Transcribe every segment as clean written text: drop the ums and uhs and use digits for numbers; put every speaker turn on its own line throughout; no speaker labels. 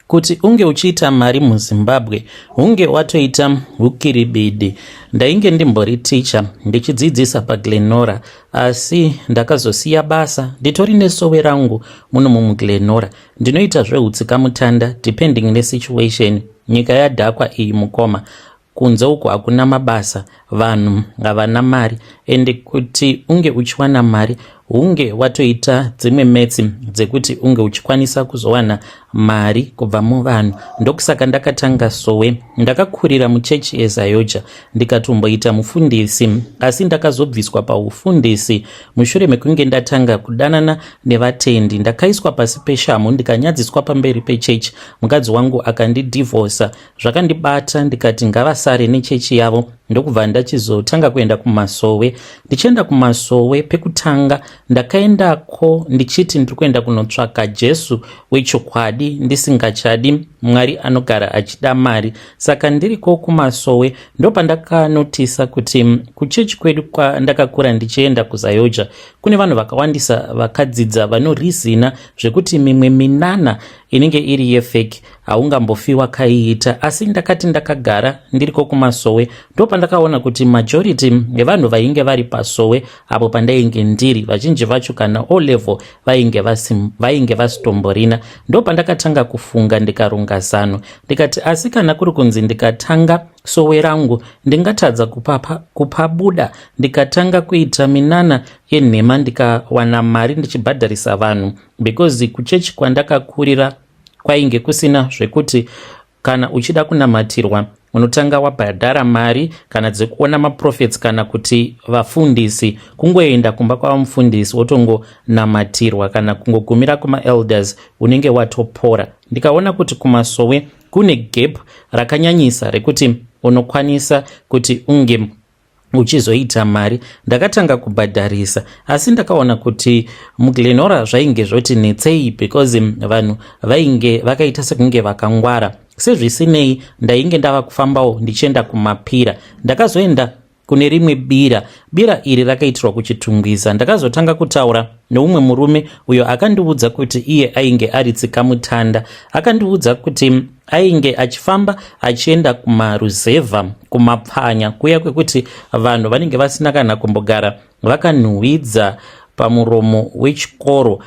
Kuti unge uchiita mari muZimbabwe hunge watoita hukiribidi. Ndainge ndimbori ticha ndichidzidzisa paGlenora asi ndakazosiya basa nditori nesowe rangu muno mumuGlenora. Ndinoita zvehutsikamutanda depending nesituation. Nyika yadhakwa iyi mukoma. Kunze uku hakuna mabasa, vanhu havana mari ende kuti unge uchiwana mari hunge watoita dzimwe metsi dzekuti unge uchikwanisa kuzowana mari kubva muvanhu. Ndokusaka ndakatanga sowe. Ndakakurira muchechi yeZayoja ndikatomboita mufundisi asi ndakazobviswa paufundisi mushure mekunge ndatanga kudanana nevatendi. Ndakaiswa pasi peshamhu ndikanyadziswa pamberi pechechi. Mukadzi wangu akandidhivhosa Zvakandibata ndikati ngavasare nechechi yavo ndokubva ndachizotanga kuenda kumasowe. Ndichienda kumasowe pekutanga ndakaendako ndichiti ndiri kuenda kunotsvaka Jesu wechokwadi ndisingachadi Mwari anogara achida mari. Saka ndiriko kumasowe ndopandakanotisa kuti kuchechi kwedu kwandakakura ndichienda kuZayoja kune vanhu vakawandisa vakadzidza vanorizina zvekuti mimwe minana inenge iri yefake haungambofi wakaiita asi ndakati ndakagara ndiriko kumasowe ndopandakaona kuti majority yevanhu vainge vari pasowe apo pandainge ndiri vazhinji vacho kana o level vainge vainge vasitomborina ndopandakatanga kufunga ndikaronga zano ndikati asi kana kuri kunzi ndikatanga sowe rangu ndingatadza kupabuda ndikatanga kuita minana yenhema ndikawana mari ndichibhadharisa vanhu because kuchechi kwandakakurira kwainge kusina zvekuti kana uchida kunamatirwa unotanga wabhadhara mari kana dzekuona maprofets kana kuti vafundisi kungoenda kumba kwavamufundisi wotongonamatirwa kana kungogumira kumaelders unenge watopora ndikaona kuti kumasowe kune gap rakanyanyisa rekuti unokwanisa kuti unge uchizoita mari ndakatanga kubhadharisa asi ndakaona kuti muglenora zvainge zvoti netsei because vanhu vainge vakaita sekunge vakangwara sezvisinei ndainge ndava kufambawo ndichienda kumapira ndakazoenda kune rimwe bira bira iri rakaitirwa kuchitungwiza ndakazotanga kutaura neumwe murume uyo akandiudza kuti iye ainge ari tsikamutanda akandiudza kuti ainge achifamba achienda kumaruzevha kumapfanya kuya kwekuti vanhu vanenge vasina kana kumbogara vakanhuhwidza pamuromo wechikoro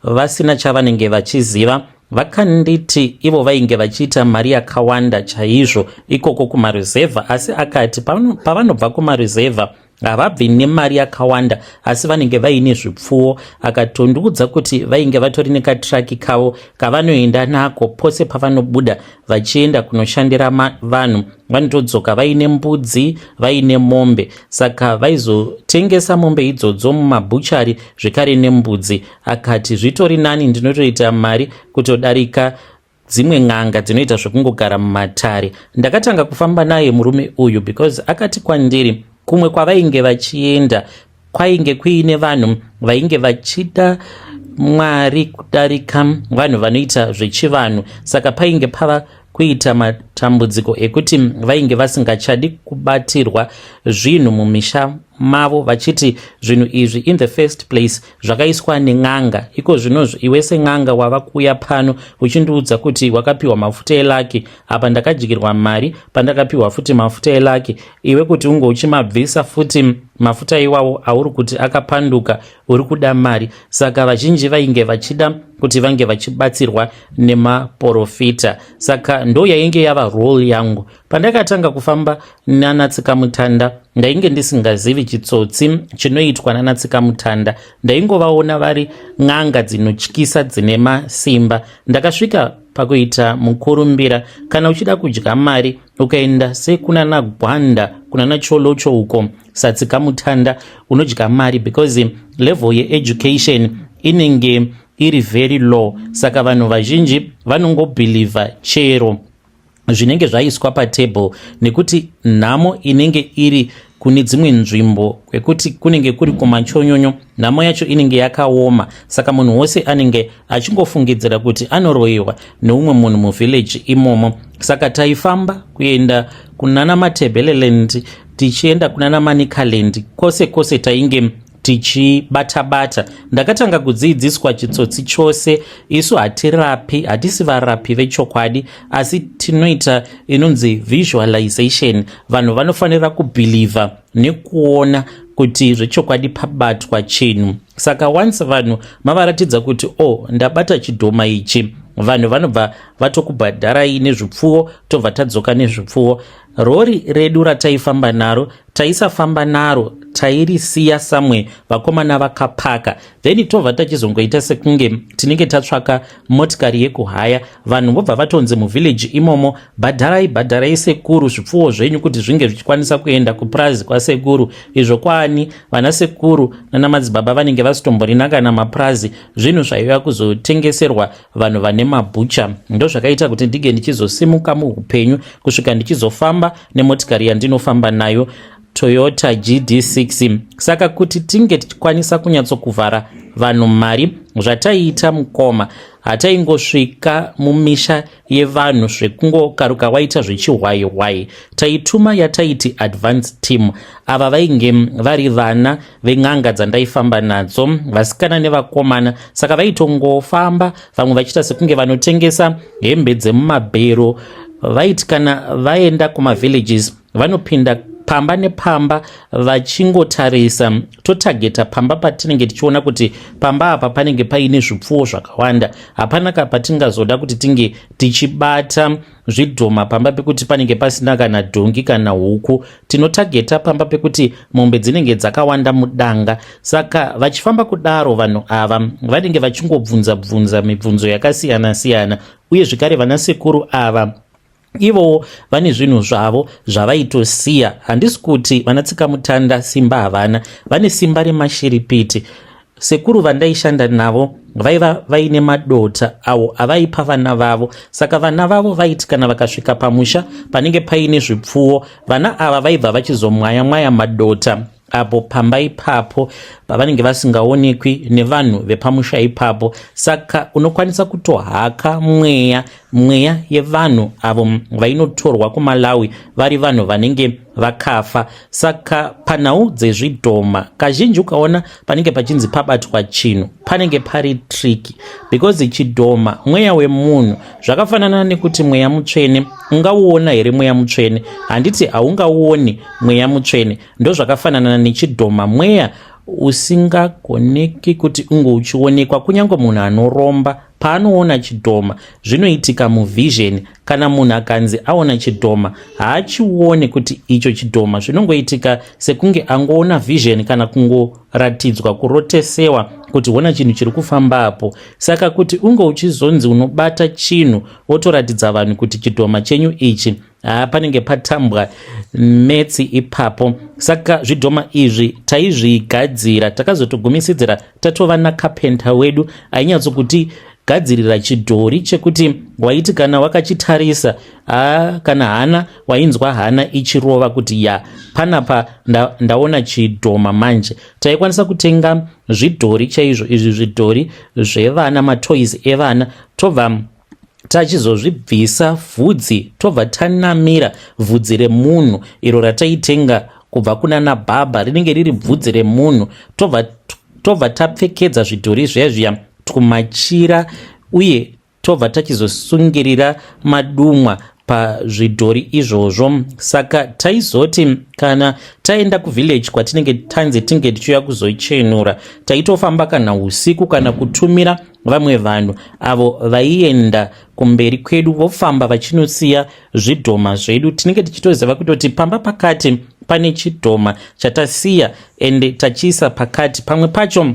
vasina chavanenge vachiziva vakanditi ivo vainge vachiita mari yakawanda chaizvo ikoko kumaruzevha asi akati pavanobva kumaruzevha havabvi nemari yakawanda asi vanenge vaine zvipfuwo akatondiudza kuti vainge vatori nekatraki kavo kavanoenda nako pose pavanobuda vachienda kunoshandira vanhu vanotodzoka vaine mbudzi vaine mombe saka vaizotengesa mombe idzodzo mumabhuchari zvekare nembudzi akati zvitori nani ndinotoita mari kutodarika dzimwe n'anga dzinoita zvekungogara mumatare ndakatanga kufamba naye murume uyu because akati kwandiri kumwe kwavainge vachienda kwainge kuine vanhu vainge vachida mwari kudarika vanhu vanoita zvechivanhu saka painge pava kuita matambudziko ekuti vainge vasingachadi kubatirwa zvinhu mumisha mavo vachiti zvinhu izvi in the first place zvakaiswa nen'anga iko zvinozvi iwe sen'anga wava kuuya pano uchindiudza kuti wakapiwa mafuta elaki apa ndakadyirwa mari pandakapiwa futi mafuta elaki iwe kuti unge uchimabvisa futi mafuta iwawo auri kuti akapanduka uri kuda mari saka vazhinji vainge vachida kuti vange vachibatsirwa nemaporofita saka ndo yainge yava role yangu pandakatanga kufamba nanatsikamutanda ndainge ndisingazivi chitsotsi chinoitwa nanatsikamutanda ndaingovaona vari n'anga dzinotyisa dzine masimba ndakasvika pakuita mukurumbira kana uchida kudya mari ukaenda sekunana gwanda kunana cholocho uko satsikamutanda unodya mari because level yeeducation inenge iri very low saka vanhu vazhinji vanongobhilivha chero zvinenge zvaiswa patable nekuti nhamo inenge iri kune dzimwe nzvimbo kwekuti kunenge kuri kumachonyonyo nhamo yacho inenge yakaoma saka munhu wose anenge achingofungidzira kuti anoroyiwa neumwe munhu muvillage imomo saka taifamba kuenda kunana matebeleland tichienda kunana manicaland kwose kwose tainge Tichibata-bata, ndakatanga kudziidziswa chitsotsi chose. Isu hatirapi, hatisi varapi vechokwadi, asi tinoita inonzi visualization. Vanhu vanofanira kubhilivha nekuona kuti zvechokwadi pabatwa chinhu. Saka once vanhu mavaratidza kuti, "O, oh, ndabata chidhoma ichi," vanhu vanobva vatokubhadharai nezvipfuwo. Tobva tadzoka nezvipfuwo. Rori redu rataifamba naro, taisafamba naro, tairisiya samwe vakomana vakapaka, then tobva tachizongoita sekunge tinenge tatsvaka motikari yekuhaya. Vanhu vobva vatonzi muvillage imomo, "Bhadharai, bhadharai sekuru zvipfuwo zvenyu kuti zvinge zvichikwanisa kuenda kupurazi kwasekuru." Izvo kwaani vana sekuru nana madzibaba vanenge vasitomborina kana mapurazi. Zvinhu zvaiva kuzotengeserwa vanhu vane mabhucha. Ndo zvakaita kuti ndinge ndichizosimuka muupenyu kusvika ndichizofamba nemotikari yandinofamba nayo, Toyota GD6. Saka kuti tinge tichikwanisa kunyatsokuvhara vanhu mari, zvataiita, mukoma, hataingosvika mumisha yevanhu zvekungokaruka waita zvechihwai-hwai. Taituma yataiti advance team. Ava vainge vari vana ven'anga dzandaifamba nadzo, vasikana nevakomana. Saka vaitongofamba, vamwe vachiita sekunge vanotengesa hembe dzemumabhero. Vaiti kana vaenda kumavillages, vanopinda pamba nepamba vachingotarisa. Totageta pamba patinenge tichiona kuti pamba apa panenge paine zvipfuwo zvakawanda. Hapana patingazoda kuti tinge tichibata zvidhoma pamba pekuti panenge pasina kana dhongi kana huku. Tinotageta pamba pekuti mombe dzinenge dzakawanda mudanga. Saka vachifamba kudaro, vanhu ava vanenge vachingobvunza bvunza mibvunzo yakasiyana-siyana. Uye zvekare vanasekuru ava ivowo vane zvinhu zvavo zvavaitosiya. Handisi kuti vanatsikamutanda simba havana, vane simba remashiripiti. Sekuru vandaishanda navo vaiva vaine madota awo avaipa vana vavo. Saka vana vavo vaiti kana vakasvika pamusha panenge paine zvipfuwo, vana ava vaibva vachizomwaya mwaya madota apo pamba ipapo pavanenge vasingaonekwi nevanhu vepamusha ipapo. Saka unokwanisa kutohaka mweya, mweya yevanhu avo vainotorwa kuMalawi vari vanhu vanenge vakafa. Saka panhau dzezvidhoma, kazhinji ukaona panenge pachinzi pabatwa chinhu, panenge pari tricky, because chidhoma mweya wemunhu. Zvakafanana nekuti mweya mutsvene, ungauona here mweya mutsvene? Handiti haungauoni mweya mutsvene? Ndo zvakafanana nechidhoma, mweya usingagoneki kuti unge uchionekwa. Kunyange munhu anoromba paanoona chidhoma, zvinoitika muvision. Kana munhu akanzi aona chidhoma, haachione kuti icho chidhoma. Zvinongoitika sekunge angoona vision kana kungoratidzwa, kurotesewa kuti ona chinhu chiri kufambapo. Saka kuti unge uchizonzi unobata chinhu, wotoratidza vanhu kuti chidhoma chenyu ichi, haa, panenge patambwa metsi ipapo. Saka zvidhoma izvi taizvigadzira. Takazotogumisidzira tatova nacarpenter wedu ainyatsokuti gadzirira chidhori chekuti waiti kana wakachitarisa, haa, kana hana wainzwa hana ichirova kuti, "Ya, panapa ndaona chidhoma." Manje taikwanisa kutenga zvidhori chaizvo izvi, zvidhori zvevana, matoys evana, tobva tachizozvibvisa vhudzi, tobva tanamira vhudzi remunhu iro rataitenga kubva kuna nabhabha, rinenge riri bvudzi remunhu. Tobva tapfekedza zvidhori zviya zviya kumachira, uye tobva tachizosungirira madumwa pazvidhori izvozvo. Saka taizoti kana taenda kuvillage kwatinenge tanzi tinge tichiuya kuzochenura, taitofamba kana usiku, kana kutumira vamwe vanhu avo vaienda kumberi kwedu, vofamba vachinosiya zvidhoma zvedu. Tinenge tichitoziva kutoti pamba pakati pane chidhoma chatasiya, ende tachiisa pakati. Pamwe pacho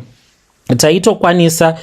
taitokwanisa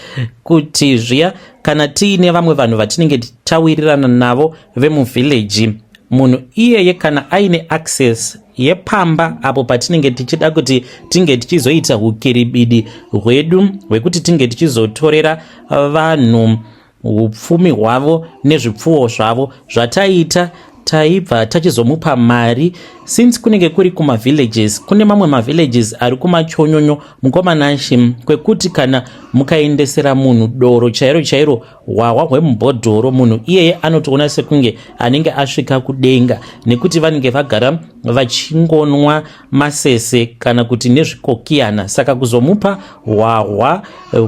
kuti zviya kana tiine vamwe vanhu vatinenge tawirirana navo vemuvillage, munhu iyeye kana aine access yepamba apo patinenge tichida kuti tinge tichizoita ukiribidi hwedu hwekuti tinge tichizotorera vanhu upfumi hwavo nezvipfuwo zvavo, zvataita, taibva tachizomupa mari. Since kunenge kuri kumavillages, kune mamwe mavillages ari kumachonyonyo, mukoma Nashe, kwekuti kana mukaendesera munhu doro chairo chairo, hwahwa hwemubhodhoro, munhu iyeye anotoona sekunge anenge asvika kudenga, nekuti vanenge vagara vachingonwa masese kana kuti nezvikokiyana. Saka kuzomupa hwahwa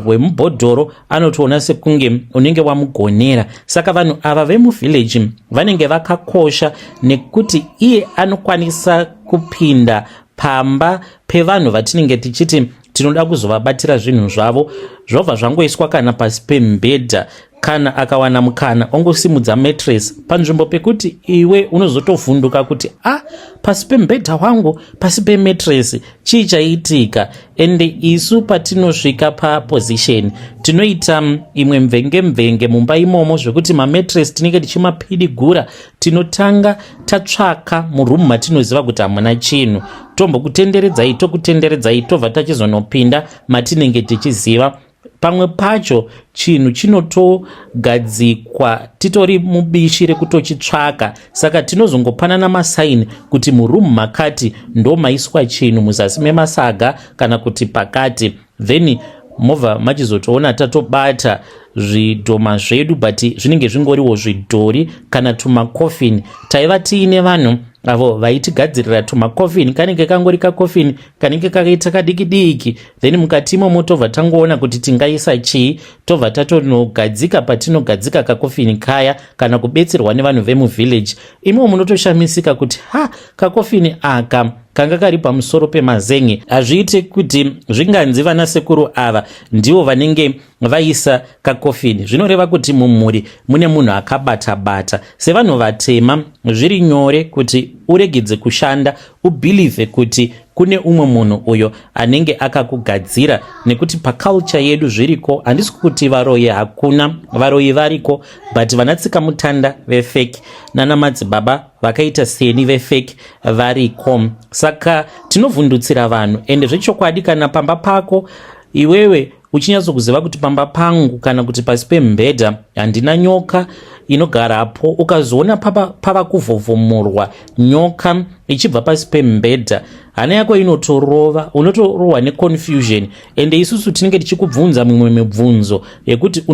hwemubhodhoro, anotoona sekunge unenge wamugonera. Saka vanhu ava vemuvillage vanenge vakakosha, nekuti iye anokwanisa kupinda pamba pevanhu vatinenge tichiti tinoda kuzovabatira zvinhu zvavo, zvobva zvangoiswa kana pasi pemubhedha. Kana akawana mukana, ongosimudza mattress panzvimbo pekuti iwe unozotovhunduka kuti, "A, ah, pasi pemubhedha wangu, pasi pemattress, chii chaitika?" Ende isu patinosvika paposition, tinoita imwe mvenge mvenge mumba imomo, zvekuti mamattress tinenge tichimapidigura. Tinotanga tatsvaka muroom matinoziva kuti hamuna chinhu, tombokutenderedzai, tokutenderedzai, tobva tachizonopinda matinenge tichiziva. Pamwe pacho chinhu chinotogadzikwa titori mubishi rekutochitsvaka, saka tinozongopanana masigns kuti muroom makati ndo maiswa chinhu, muzasi memasaga kana kuti pakati. Then mobva machizotoona tatobata zvidhoma zvedu, but zvinenge zvingoriwo zvidhori kana tumacoffin. Taiva tiine vanhu avo vaitigadzirira tumacoffin, kanenge kangori kacoffin kanenge kakaita kadiki diki. Then mukati imomo tobva tangoona kuti tingaisa chii, tobva tatonogadzika patinogadzika kacoffin kaya, kana kubetserwa nevanhu vemuvillage imomo. Munotoshamisika kuti, "Ha, kacoffin aka kanga kari pamusoro pemazen'e, hazviiti kuti zvinganzi vana sekuru ava ndivo vanenge vaisa kacoffin." Zvinoreva kuti mumhuri mune munhu akabata-bata. Sevanhu vatema, zviri nyore kuti uregedze kushanda, ubelieve kuti kune umwe munhu uyo anenge akakugadzira, nekuti paculture yedu zviriko. Handisi kuti varoyi hakuna, varoyi variko, but vanatsika mutanda vefake nana madzibaba vakaita seni vefake variko. Saka tinovhundutsira vanhu. Ende zvechokwadi, kana pamba pako iwewe uchinyatsokuziva kuti pamba pangu kana kuti pasi pemubhedha handina nyoka inogarapo, ukazoona pava kuvhovhomorwa nyoka ichibva pasi pemubhedha, hana yako inotorova, unotorohwa neconfusion. Ende isusu tinenge tichikubvunza mimwe mibvunzo yekuti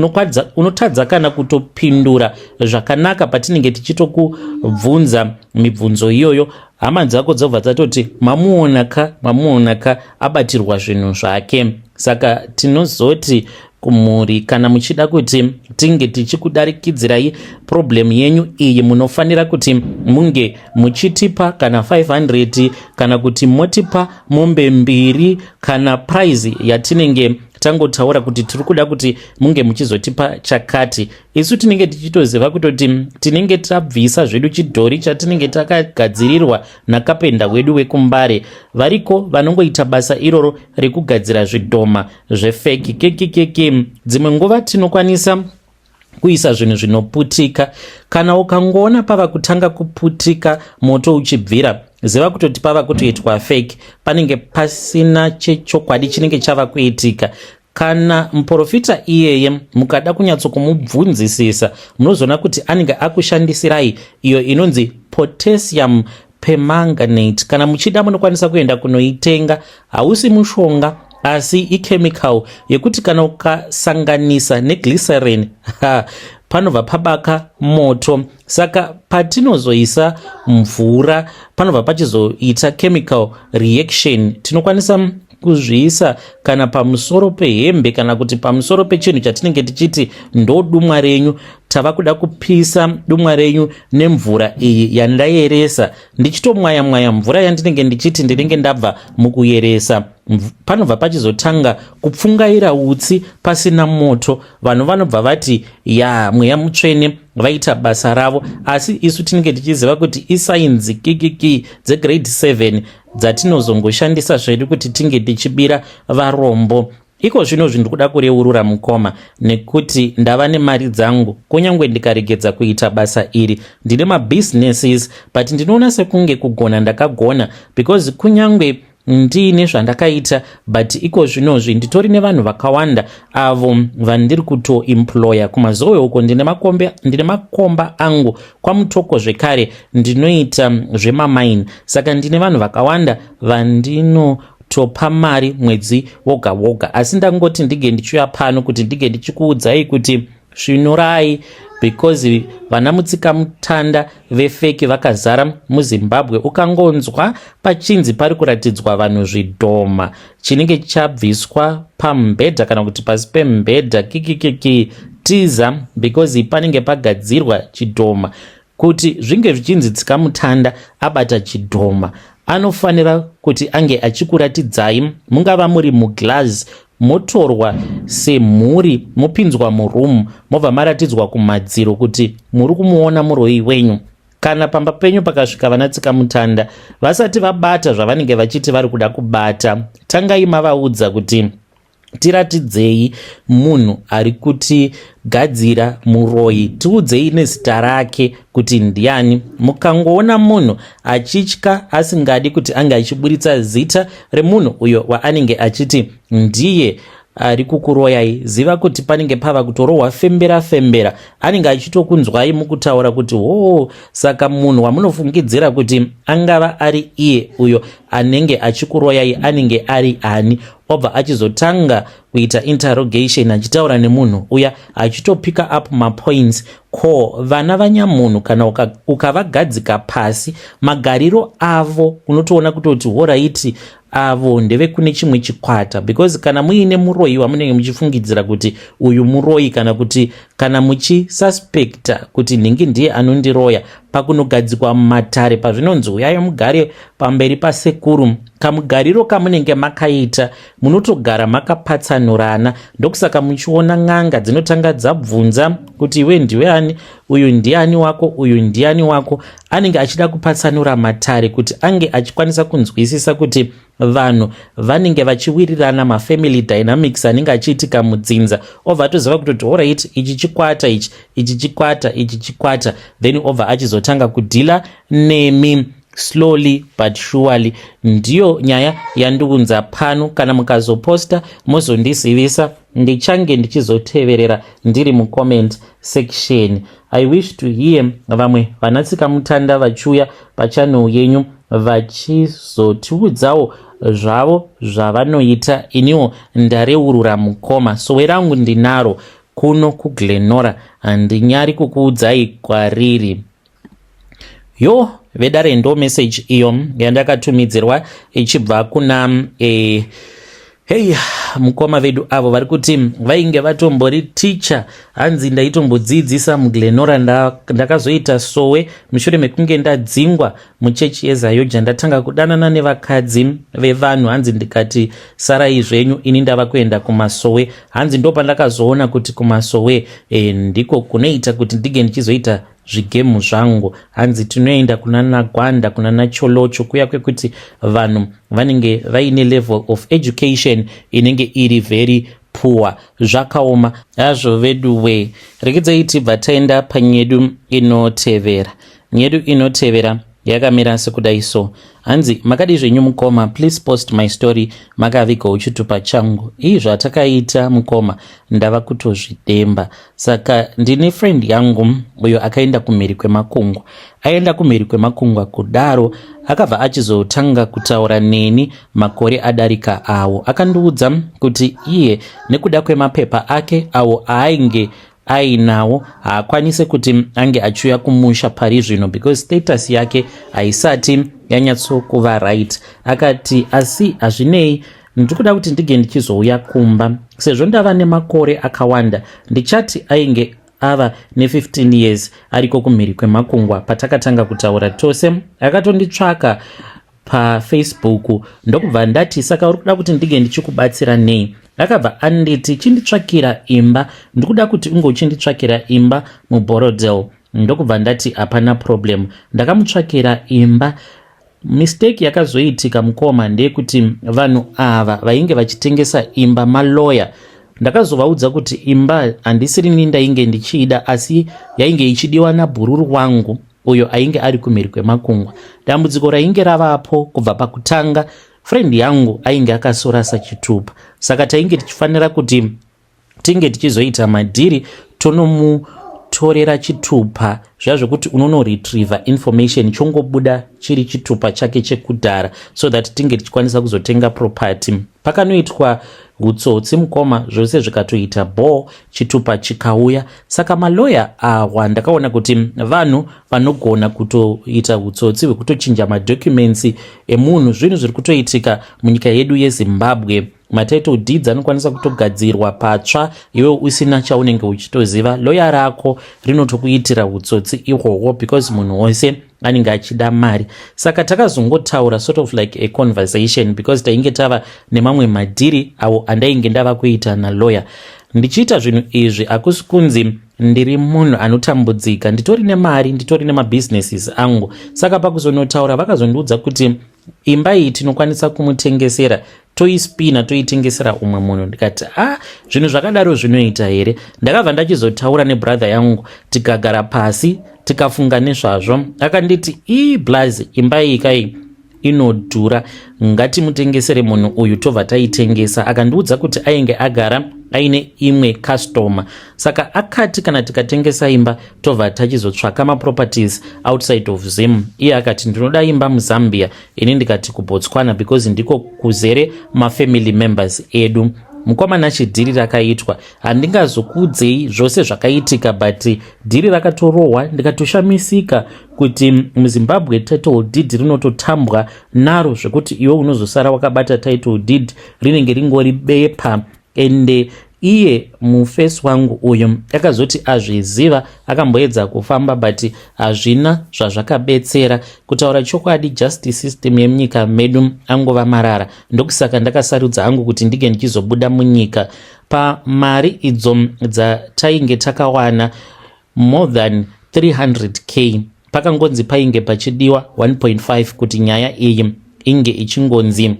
unotadza kana kutopindura zvakanaka. Patinenge tichitokubvunza mibvunzo iyoyo, hama dzako dzobva dzatoti, "Mamuona ka, mamuona ka, abatirwa zvinhu zvake." Saka tinozoti kumhuri, kana muchida kuti tinge tichikudarikidzirai problem yenyu iyi, munofanira kuti munge muchitipa kana 500, kana kuti motipa mombe mbiri, kana price yatinenge tangotaura kuti tiri kuda kuti munge muchizotipa chakati. Isu tinenge tichitoziva kutoti tinenge tabvisa zvedu chidhori chatinenge takagadzirirwa nakapenda wedu wekuMbare. Variko vanongoita basa iroro rekugadzira zvidhoma zvefake kekekeke. Dzimwe nguva tinokwanisa kuisa zvinhu zvinoputika. Kana ukangoona pava kutanga kuputika moto uchibvira, ziva kutoti pava kutoitwa fake, panenge pasina chechokwadi chinenge chava kuitika. Kana muprofita iyeye mukada kunyatsokumubvunzisisa, munozoona kuti anenge akushandisirai iyo inonzi potassium permanganate. Kana muchida, munokwanisa kuenda kunoitenga. Hausi mushonga, asi ichemical yekuti kana ukasanganisa neglycerin, panobva pabaka moto. Saka patinozoisa mvura, panobva pachizoita chemical reaction. Tinokwanisa kuzviisa kana pamusoro pehembe, kana kuti pamusoro pechinhu chatinenge tichiti ndo dumwa renyu, tava kuda kupisa dumwa renyu nemvura iyi yandayeresa. Ndichitomwaya mwaya mvura yandinenge ndichiti ndinenge ndabva mukuyeresa, panobva pachizotanga kupfungaira utsi pasina moto. Vanhu vanobva vati, "Ya, mweya mutsvene vaita basa ravo." Asi isu tinenge tichiziva kuti iscience kikiki dzegrade 7 dzatinozongoshandisa zvedu kuti tinge tichibira varombo. Iko zvino zvindiri kuda kureurura, mukoma, nekuti ndava nemari dzangu. Kunyange ndikaregedza kuita basa iri, ndine mabusinesses, but ndinoona sekunge kugona ndakagona, because kunyange Ndiine zvandakaita, but iko zvinozvi nditori nevanhu vakawanda avo vandiri kutoemploya kuMazowe uko. Ndine makomba angu kwaMutoko zvekare, ndinoita zvemamaini, saka ndine vanhu vakawanda vandino topa mari mwedzi woga woga. Asi ndangoti ndige ndichiuya pano kuti ndige ndichikuudzai kuti svinurai, because vana mutsika mutanda vefake vakazara muZimbabwe. Ukangonzwa pachinzi pari kuratidzwa vanhu zvidhoma chinenge chabviswa pamubhedha kana kuti pasi pemubhedha, kikikiki, tiza, because panenge pagadzirwa chidhoma. Kuti zvinge zvichinzi tsikamutanda abata chidhoma, anofanira kuti ange achikuratidzai, mungava muri muglass, motorwa semhuri, mopinzwa muroom, mobva maratidzwa kumadziro kuti muri kumuona muroi wenyu. Kana pamba penyu pakasvika vana tsikamutanda, vasati vabata zvavanenge vachiti vari kuda kubata, tangai mavaudza kuti tiratidzei munhu ari kutigadzira muroi, tiudzei nezita rake kuti ndiani. Mukangoona munhu achitya, asingadi kuti ange achiburitsa zita remunhu uyo waanenge achiti ndiye ari kukuroyai, ziva kuti panenge pava kutorohwa fembera fembera. Anenge achitokunzwai mukutaura kuti hoo, saka munhu wamunofungidzira kuti angava ari iye uyo anenge achikuroyai anenge ari ani? Obva achizotanga kuita interrogation, achitaura nemunhu uya, achitopicka up mapoints. Ko vana vanyamunhu, kana ukavagadzika pasi, magariro avo unotoona kutoti alright, avo ndevekune chimwe chikwata, because kana muine muroyi wamunenge muchifungidzira kuti uyu muroyi, kana kuti kana muchisuspecta kuti nhingi ndiye anondiroya, pakunogadzikwa mumatare, pazvinonzi uyai mugare pamberi pasekuru, kamugariro kamunenge makaita munotogara makapatsanurana. Ndokusaka muchiona n'anga dzinotanga dzabvunza kuti iwe ndiwe ani, uyu ndiani wako, uyu ndiani wako. Anenge achida kupatsanura matare kuti ange achikwanisa kunzwisisa kuti vanhu vanenge vachiwirirana, mafamily dynamics anenge achiitika mudzinza. Obva atoziva kutoti alright, ichi chikwata ichi, ichi chikwata, ichi chikwata, then obva achizotanga kudeala nemi slowly but surely. Ndiyo nyaya yandiunza pano. Kana mukazoposta, mozondizivisa, ndichange ndichizoteverera ndiri mucomment section. I wish to hear vamwe vanatsika mutanda vachiuya pachannel yenyu vachizotiudzawo zvavo zvavanoita. Iniwo ndareurura, mukoma. Sowe rangu ndinaro kuno kuGlenora, handinyari kukuudzai kwariri. Yo vedare, ndo message iyo yandakatumidzirwa ichibva kuna hei mukoma vedu avo vari kuti vainge vatombori ticha. Hanzi ndaitombodzidzisa muGlenora, ndakazoita sowe mushure mekunge ndadzingwa muchechi yeZAOGA, ndatanga kudanana nevakadzi vevanhu. Hanzi ndikati sarai zvenyu, ini ndava kuenda kumasowe. Hanzi ndo pandakazoona kuti kumasowe ndiko kunoita kuti ndige ndichizoita zvigemu zvangu. Hanzi tinoenda kuna naGwanda, kuna naCholocho kuya kwekuti vanhu vanenge vaine level of education inenge iri very poor. Zvakaoma hazvo vedu we. Rekedzai tibva taenda panyedu inotevera. Nyedu inotevera yakamira sekudai so. Hanzi, "Makadi zvenyu mukoma? Please post my story, makavigawo chitupa changu." Ii, zvatakaita mukoma ndava kutozvidemba. Saka ndine friend yangu uyo akaenda kumhiri kwemakungwa. Aenda kumhiri kwemakungwa kudaro, akabva achizotanga kutaura neni makore adarika awo. Akandiudza kuti iye nekuda kwemapepa ake awo aainge ainawo, haakwanisi kuti ange achiuya kumusha pari zvino because status yake haisati yanyatsokuva right. Akati asi hazvinei, ndiri kuda kuti ndige ndichizouya kumba sezvo ndava nemakore akawanda. Ndichati ainge ava ne15 years ariko kumhiri kwemakungwa patakatanga kutaura tose. Akatonditsvaka paFacebook, ndokubva ndati, "Saka uri kuda kuti ndige ndichikubatsira nei?" Akabva anditi, "Chinditsvakira imba, ndikuda kuti unge uchinditsvakira imba muBorrowdale." Ndokubva ndati hapana problem. Ndakamutsvakira imba. Mistake yakazoitika mukoma ndeyekuti vanhu ava vainge vachitengesa imba maloya. Ndakazovaudza kuti imba handisirini ndainge ndichiida, asi yainge ichidiwa nabhururu wangu uyo ainge ari kumhiri kwemakungwa. Dambudziko rainge ravapo kubva pakutanga. Friend yangu ainge akasorasa chitupa, saka tainge tichifanira kuti tinge tichizoita madhiri, tonomutorera chitupa zviya zvekuti unonoretriever information, chongobuda chiri chitupa chake chekudhara, so that tinge tichikwanisa kuzotenga property. Pakanoitwa utsotsi, mukoma, zvose zvikatoita bho, chitupa chikauya. Saka maloya awa, ndakaona kuti vanhu vanogona kutoita utsotsi hwekutochinja madocuments emunhu. Zvinhu zviri kutoitika munyika yedu yeZimbabwe. Matitle deeds anokwanisa kutogadzirwa patsva iwe usina chaunenge uchitoziva. Loya rako rinotokuitira utsotsi ihwohwo because munhu wose anenge achida mari. Saka takazongotaura sort of like a conversation because tainge tava nemamwe madhiri awo andainge ndava kuita naloya. Ndichiita zvinhu izvi, hakusi kunzi ndiri munhu anotambudzika. Nditori nemari, nditori nemabusinesses angu. Saka pakuzonotaura, vakazondiudza kuti imba iyi tinokwanisa kumutengesera, toispina, toitengesera umwe munhu. Ndikati, "A ah, zvinhu zvakadaro zvinoita here?" Ndakabva ndachizotaura nebrother yangu, tikagara pasi, tikafunga nezvazvo. Akanditi, "Ii blaz, imba iyi kai inodhura, ngatimutengesere munhu uyu, tobva taitengesa." Akandiudza kuti ainge agara aine imwe customer, saka akati kana tikatengesa imba, tobva tachizotsvaka maproperties outside of Zim. Iye akati, "Ndinoda imba muZambia." Ini ndikati kuBotswana, because ndiko kuzere mafamily members edu. Mukomana, chidhiri rakaitwa, handingazokudzei zvose zvakaitika, but dhiri rakatorohwa. Ndikatoshamisika kuti muZimbabwe title deed rinototambwa naro zvekuti iwe unozosara wakabata title deed rinenge ringori bepa. Ende iye mufesi wangu uyu akazoti azviziva, akamboedza kufamba, but hazvina zvazvakabetsera. Kutaura chokwadi, justice system yemunyika medu angova marara. Ndokusaka ndakasarudza hangu kuti ndinge ndichizobuda munyika. Pamari idzo dzatainge takawana, more than 300K, pakangonzi painge pachidiwa 1.5 kuti nyaya iyi inge ichingonzi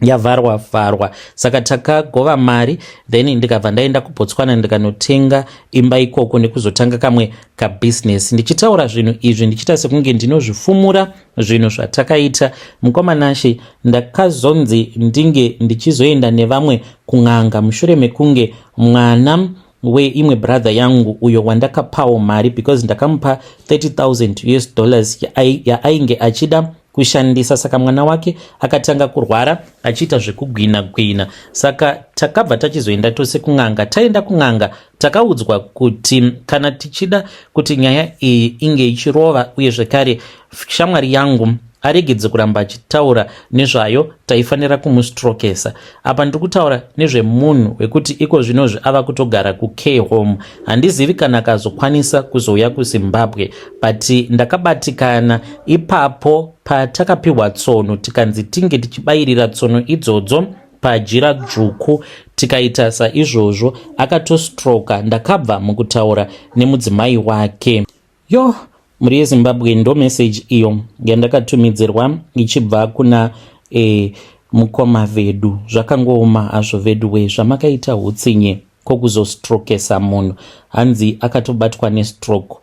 yavharwa vharwa. Saka takagova mari, then ndikabva ndaenda kuBotswana, ndikanotenga imba ikoko nekuzotanga kamwe kabhizinesi. Ndichitaura zvinhu izvi, ndichiita sekunge ndinozvifumura zvinhu zvatakaita, mukomanashe, ndakazonzi ndinge ndichizoenda nevamwe kun'anga mushure mekunge mwana weimwe brother yangu uyo wandakapawo mari, because ndakamupa 30,000 US dollars yaainge achida kushandisa. Saka mwana wake akatanga kurwara, achiita zvekugwina gwina, saka takabva tachizoenda tose kun'anga. Taenda kun'anga, takaudzwa kuti kana tichida kuti nyaya iyi inge ichirova, uye zvekare shamwari yangu aregedze kuramba achitaura nezvayo, taifanira kumustrokesa. Apa ndiri kutaura nezvemunhu wekuti iko zvinozvi ava kutogara kucare home. Handizivi kana akazokwanisa kuzouya kuZimbabwe, but ndakabatikana ipapo patakapiwa tsono, tikanzi tinge tichibayirira tsono idzodzo pajira dzvuku. Tikaita saizvozvo, akatostroka. Ndakabva mukutaura nemudzimai wake. Yo, mhuri yeZimbabwe, ndo meseji iyo yandakatumidzirwa ichibva kuna mukoma vedu. Zvakangooma hazvo vedu we, zvamakaita utsinye kwokuzostrokesa munhu. Hanzi akatobatwa nestroke,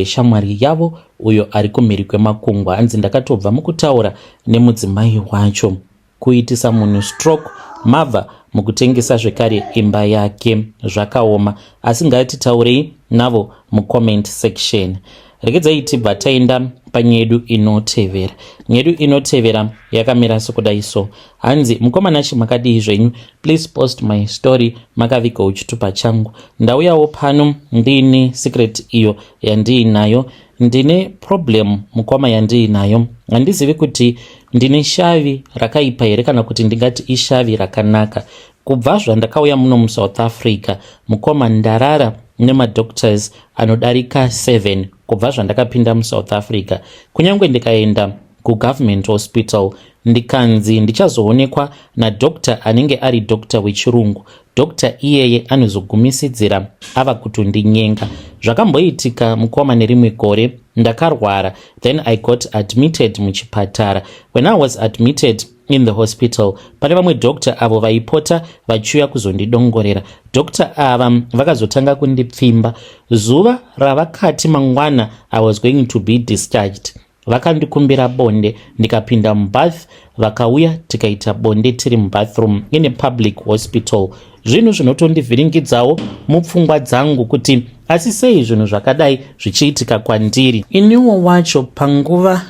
shamwari yavo uyo ari kumhiri kwemakungwa. Hanzi, "Ndakatobva mukutaura nemudzimai wacho." Kuitisa munhu stroke, mabva mukutengesa zvekare imba yake. Zvakaoma, asi ngatitaurei navo mucomment section. Regedzai tibva taenda panyaya yedu inotevera. Nyaya yedu inotevera yakamira sekudai so. Hanzi, "Mukomanachi, makadii zvenyu? Please post my story makavigawo chitupa changu. Ndauyawo pano ndiine secret iyo yandiinayo. Ndine problem, mukoma, yandiinayo. Handizivi kuti ndine shavi rakaipa here kana kuti ndingati ishavi rakanaka. Kubva zvandakauya muno muSouth Africa, mukoma, ndarara nemadoctors anodarika 7 kubva zvandakapinda muSouth Africa. Kunyange ndikaenda kugovernment hospital, ndikanzi ndichazoonekwa nadoctor anenge ari doctor wechirungu, doctor iyeye anozogumisidzira ava kutondinyenga. Zvakamboitika, mukoma, nerimwe gore ndakarwara, then I got admitted muchipatara. When I was admitted in the hospital, pane vamwe doctor avo vaipota vachiuya kuzondidongorera. Doctor ava vakazotanga kundipfimba zuva ravakati mangwana I was going to be discharged. Vakandikumbira bonde, ndikapinda mubath, vakauya tikaita bonde tiri mubathroom ine public hospital. Zvinhu zvinotondivhiringidzawo mupfungwa dzangu kuti asi sei zvinhu zvakadai zvichiitika kwandiri. Iniwo wacho panguva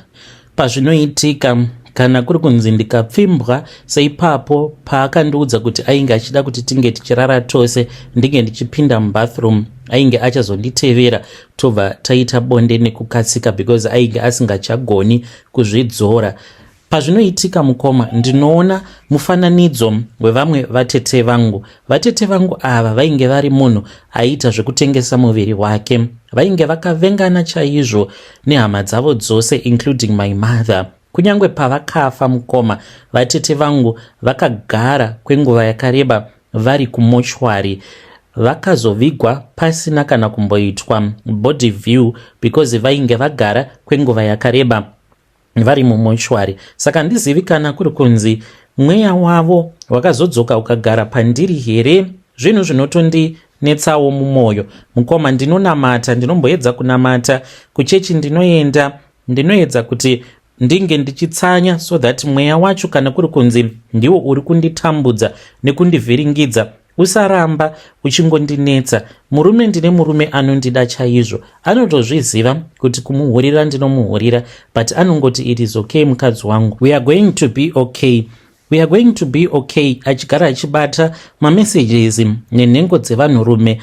pazvinoitika, kana kuri kunzi ndikapfimbwa seipapo paakandiudza kuti ainge achida kuti tinge tichirara tose, ndinge ndichipinda mubathroom, ainge achazonditevera, tobva taita bonde nekukasika because ainge asingachagoni kuzvidzora. Pazvinoitika mukoma, ndinoona mufananidzo wevamwe vatete vangu. Vatete vangu ava vainge vari munhu aiita zvekutengesa muviri wake. Vainge vakavengana chaizvo nehama dzavo dzose, including my mother. Kunyange pavakafa mukoma, vatete vangu vakagara kwenguva yakareba vari kumochwari. Vakazovigwa pasina kana kumboitwa body view because vainge vagara kwenguva yakareba vari mumochwari. Saka handizivi kana kuri kunzi mweya wavo wakazodzoka ukagara pandiri here. Zvinhu zvinotondinetsawo mumwoyo mukoma. Ndinonamata, ndinomboedza kunamata kuchechi, ndinoenda, ndinoedza kuti ndinge ndichitsanya so that mweya wacho, kana kuri kunzi ndiwo uri kunditambudza nekundivhiringidza, usaramba uchingondinetsa. Murume, ndine murume anondida chaizvo. Anotozviziva kuti kumuhurira ndinomuhurira, but anongoti, "It is okay mukadzi wangu, we are going to be okay, we are going to be okay," achigara achibata mamessages nenhengo dzevanhurume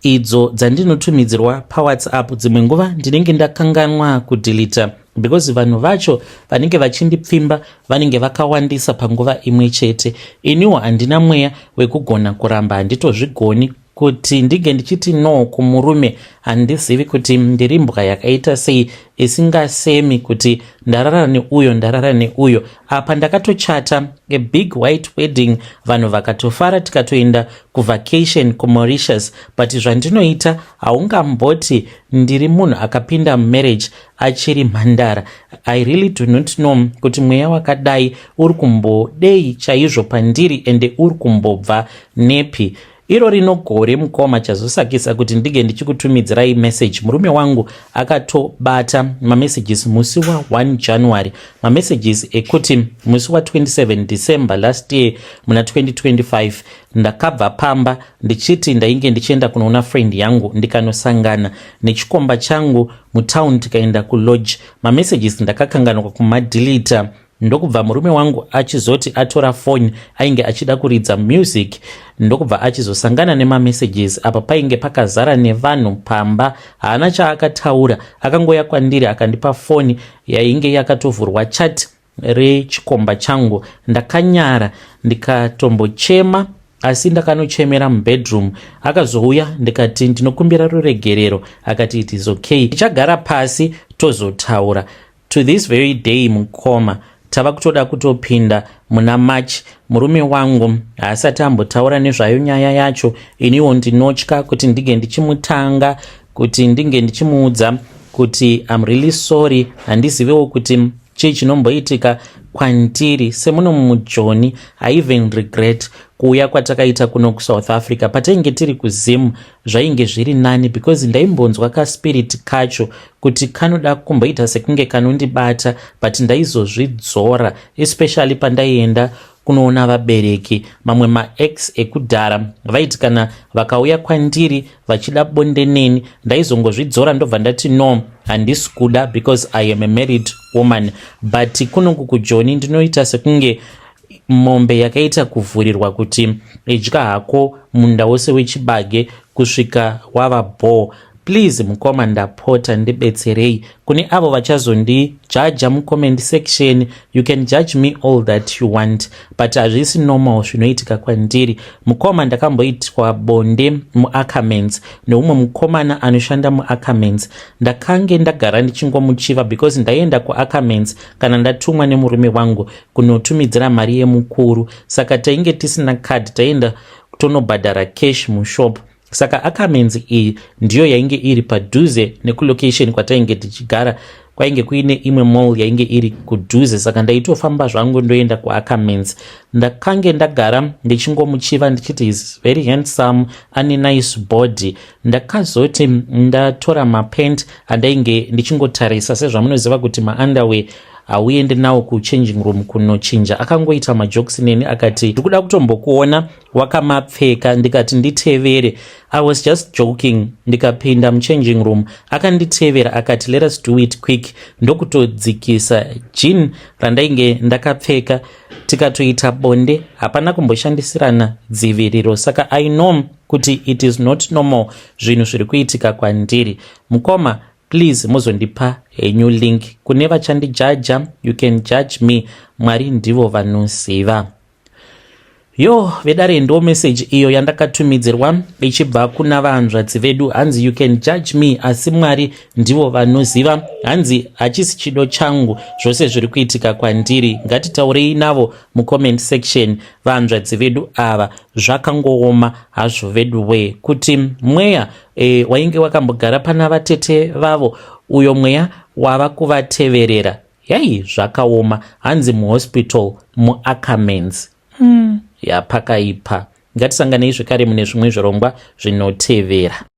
idzo dzandinotumidzirwa paWhatsApp. Dzimwe nguva ndinenge ndakanganwa kudhilita because vanhu vacho vanenge vachindipfimba vanenge vakawandisa panguva imwe chete. Iniwo handina mweya wekugona kuramba, handitozvigoni kuti ndinge ndichiti no kumurume. Handizivi kuti ndiri mbwa yakaita sei isingasemi kuti ndarara neuyo, ndarara neuyo. Apa ndakatochata a big white wedding, vanhu vakatofara, tikatoenda kuvacation kuMauritius, but zvandinoita haungamboti ndiri munhu akapinda mumarriage achiri mhandara. I really do not know kuti mweya wakadai uri kumbodei chaizvo pandiri, ende uri kumbobva nepi. Iro rino gore mukoma, chazosakisa kuti ndinge ndichikutumidzirai message, murume wangu akatobata mamessages musi wa1 January, mamessages ekuti musi wa27 December last year muna 2025 ndakabva pamba ndichiti ndainge ndichienda kunoona friend yangu, ndikanosangana nechikomba changu mutown, tikaenda kulodge. Mamessages ndakakanganwa kumadhilita, ndokubva murume wangu achizoti atora foni, ainge achida kuridza music, ndokubva achizosangana nemamessages. Apa painge pakazara nevanhu pamba. Haana chaakataura, akangoya kwandiri akandipa foni yainge yakatovhurwa chat rechikomba changu. Ndakanyara, ndikatombochema, asi ndakanochemera mubedroom. Akazouya, ndikati ndinokumbira ruregerero. Akati it is okay, tichagara pasi tozotaura. To this very day mukoma, tava kutoda kutopinda muna March, murume wangu haasati ambotaura nezvayo nyaya yacho. Iniwo ndinotya kuti ndinge ndichimutanga, kuti ndinge ndichimuudza kuti I'm really sorry. Handizivewo kuti chii chinomboitika kwandiri. Semuno mujoni, I even regret kuuya kwatakaita kuno kuSouth Africa. Patainge tiri kuZim zvainge zviri nani because ndaimbonzwa kaspirit kacho kuti kanoda kumboita sekunge kanondibata, but ndaizozvidzora, especially pandaienda kunoona vabereki. Mamwe maex ekudhara vaiti kana vakauya kwandiri vachida bonde neni, ndaizongozvidzora, ndobva ndati no, handisi kuda because I am a married woman. But kunoku kujoni ndinoita sekunge mombe yakaita kuvhurirwa kuti idya hako munda wose wechibage kusvika wava bho. Please mukoma, ndapota, ndibetserei. Kune avo vachazondijaja mucomment section, you can judge me all that you want, but hazvisi normal zvinoitika kwandiri. Mukoma, ndakamboitwa bonde muAckermans neumwe mukomana anoshanda muAckermans. Ndakange ndagara ndichingomuchiva because ndaienda kuAckermans kana ndatumwa nemurume wangu kunotumidzira mari yemukuru. Saka tainge tisina card, taienda tonobhadhara cash mushop. Saka Ackermans iyi ndiyo yainge iri padhuze nekulocation kwatainge tichigara. Kwainge kuine imwe mall yainge iri kudhuze, saka ndaitofamba zvangu ndoenda kuAckermans. Ndakange ndagara ndichingomuchiva ndichiti is very handsome, ane nice body. Ndakazoti ndatora mapant andainge ndichingotarisa, sezvamunoziva kuti maunderwear hauendi nawo kuchanging room kunochinja. Akangoita majokes neni akati, "Ndikuda kutombokuona wakamapfeka." Ndikati, "Nditevere, I was just joking." Ndikapinda muchanging room, akanditevera, akati, "Let us do it quick." Ndokutodzikisa jean randainge ndakapfeka, tikatoita bonde. Hapana kumboshandisirana dziviriro, saka I know kuti it is not normal zvinhu zviri kuitika kwandiri. Mukoma, please muzondipa henyu link. Kune vachandijaja, you can judge me, Mwari ndivo vanoziva. Yo vedare, ndo meseji iyo yandakatumidzirwa ichibva kuna vahanzvadzi vedu. Hanzi, "You can judge me, asi Mwari ndivo vanoziva." Hanzi, "Hachisi chido changu zvose zviri kuitika kwandiri." Ngatitaurei navo mucomment section, vahanzvadzi vedu ava. Zvakangooma hazvo vedu we, kuti mweya wainge wakambogara pana vatete vavo, uyo mweya wava kuvateverera. Yai, zvakaoma. Hanzi muhospital muAckermans. Yapakaipa. Ngatisanganei zvekare mune zvimwe zvirongwa zvinotevera.